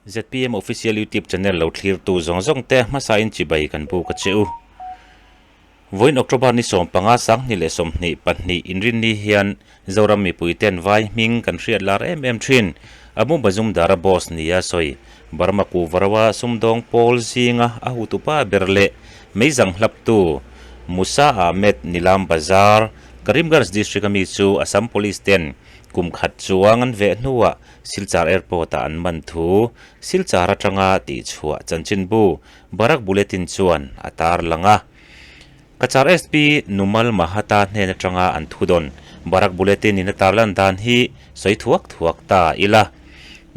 ZPM Official YouTube channel lo thlirtu zawng zawng te hmasain chibai kan buk a che u. Vawiin October ni 15 2022 inrinni hian Zoram mipui ten vai hming kan hriat lar em em thin. Amu Mazumdar-a boss nia sawi Burma Kuvarawa sumdawng pawl zinga a hutupa ber leh meizang hlaptu Musa Ahmed Nilam Bazar, Karimganj District a mi chu Assam Police ten kum khat chuang an veh hnuah Silchar Airport-ah an man thu Silchar atanga tihchhuah chanchinbu Barak Bulletin chuan a tarlang a. Cachar SP Numal Mahata hnen atanga an thudawn Barak Bulletin in a tarlan dan hi sawi thuak thuak ta ila.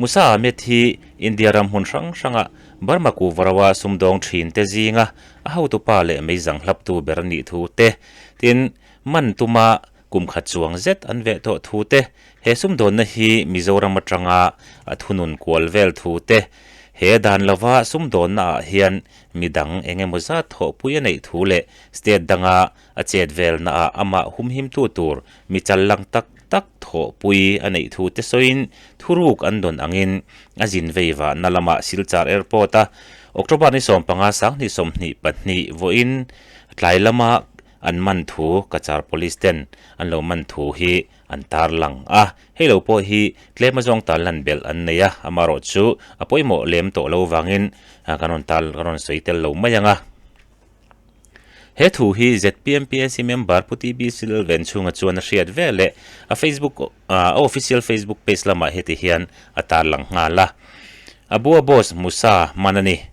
Musa Ahmed hi India ram hmun hrang hranga Burma Kuvarawa sumdawng thin te zinga a hotupa leh meizang hlaptu ber a nih thu te, tin man tuma Kum khat chuang zet an veh tawh thu te, he sumdawnna hi Mizoram atanga a thunun kual vel thu te, he dan lova sumdawnna ah hian midang eng emaw zat thawhpui a neih thu leh state danga a chet velna ah amah humhimtu tur mi challang tak tak thawhpui a neih thu te sawiin thuruk an dawn angin a zin vei vahna lamah Silchar Airport a October ni 15 2022 vawiin tlai lama An man thu Cachar Police ten an lo man thu hi an tarlang a, hei lo pawh hi tlem azawng tarlan belh an nei a, amaherawh chu a pawimawh lem tawh lo vangin kan rawn tar kan rawn sawi tel lo mai ang a. He thu hi ZPMPSC member Pu TB Silven chhunga chuan a hriat ve leh a Facebook a official Facebook page lamah heti hian a tarlang nghal a, Abua boss Musa man a ni.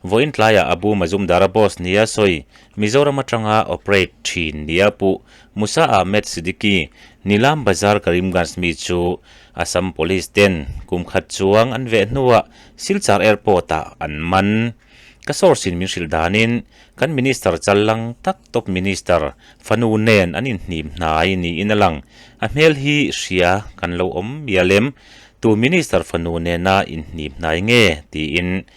Vawiin tlaiah Abu Mazumdar-a boss nia sawi, Mizoram atanga operate thin nia puh Musa Ahmed Siddiqui, Nilam Bazar Karimganj mi chu Assam Police ten kum khat chuang an veh hnuah Silchar Airport-ah an man. Ka source in min hrilh danin kan Minister challang tak top Minister fanu nen an inhnim hnai niin a lang. A hmel hi hria kan lo awm mial em? Tu Minister fanu nena inhnim hnai nge? tiin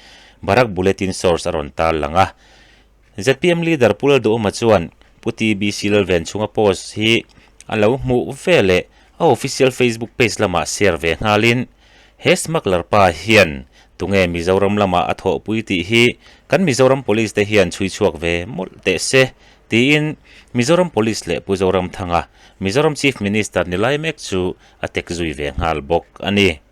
Barak Bulletin source a rawn tar lang a. Zpm leader Pu Lalduhawma chuan Pu TBC Lalven chhunga post hi a lo hmuh ve leh a official Facebook page lamah share ve nghalin, He smuggler pa hian tunge Mizoram lamah a thawhpui tih hi kan Mizoram Police te hian chhui chhuak ve mawlh teh se, tiin Mizoram Police leh Pu Zoramthanga, Mizoram Chief Minister ni lai mek chu a tek zui ve nghal bawk a ni.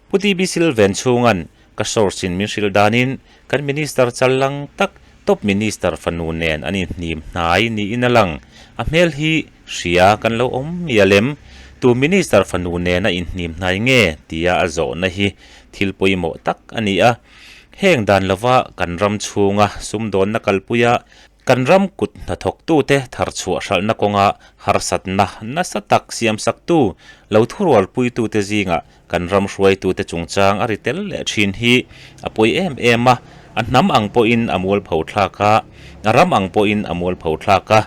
Pu TB Silven chhunga'n ka source in min hrilh danin kan Minister challang tak Top Minister fanu nen an inhnim hnai niin a lang. A hmel hi hria kan lo awm mial em? Tu Minister fanu nena inhnim hnai nge? tia a zawhna hi thil pawimawh tak a ni a. Heng dan lova kan ram chhunga sumdawnna kalpuia Kan ram kut hnathawktute tharchhuah hralhna kawnga harsatna nasa tak siamsaktu, lo thurualpuitute zingah kan ram hruaitute chungchang a ri tel leh thin hi a pawi em em a, a hnam ang pawhin a mualpho thlak a, a ram ang pawhin a mualpho thlak a.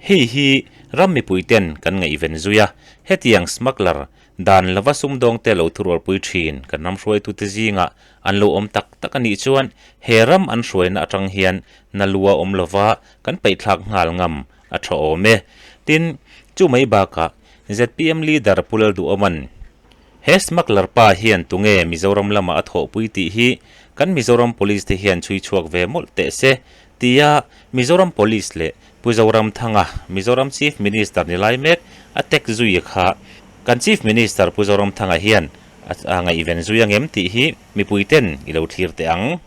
Hei hi ram mipuiten kan ngaihven zui a, hetiang smuggler Dan lova sumdawngte lo thurualpui thin kan ram hruaitute zingah an lo awm tak tak a nih chuan he ram an hruaina atang hian na lua awm lova kan paihthlak nghal ngam a tha awm e. Tin, chu mai bakah zpm leader Pu Lalduhawma'n he smuggler pa hian tunge Mizoram lamah a thawhpui tih hi kan Mizoram Police te hian chhui chhuak ve mawlh teh se tia Mizoram Police leh Pu Zoramthanga, Mizoram Chief Minister ni lai mek a tek zui kha kan Chief Minister Pu Zoramthanga hian a ngaihven zui angem tih hi mipui ten i lo thlir teh ang.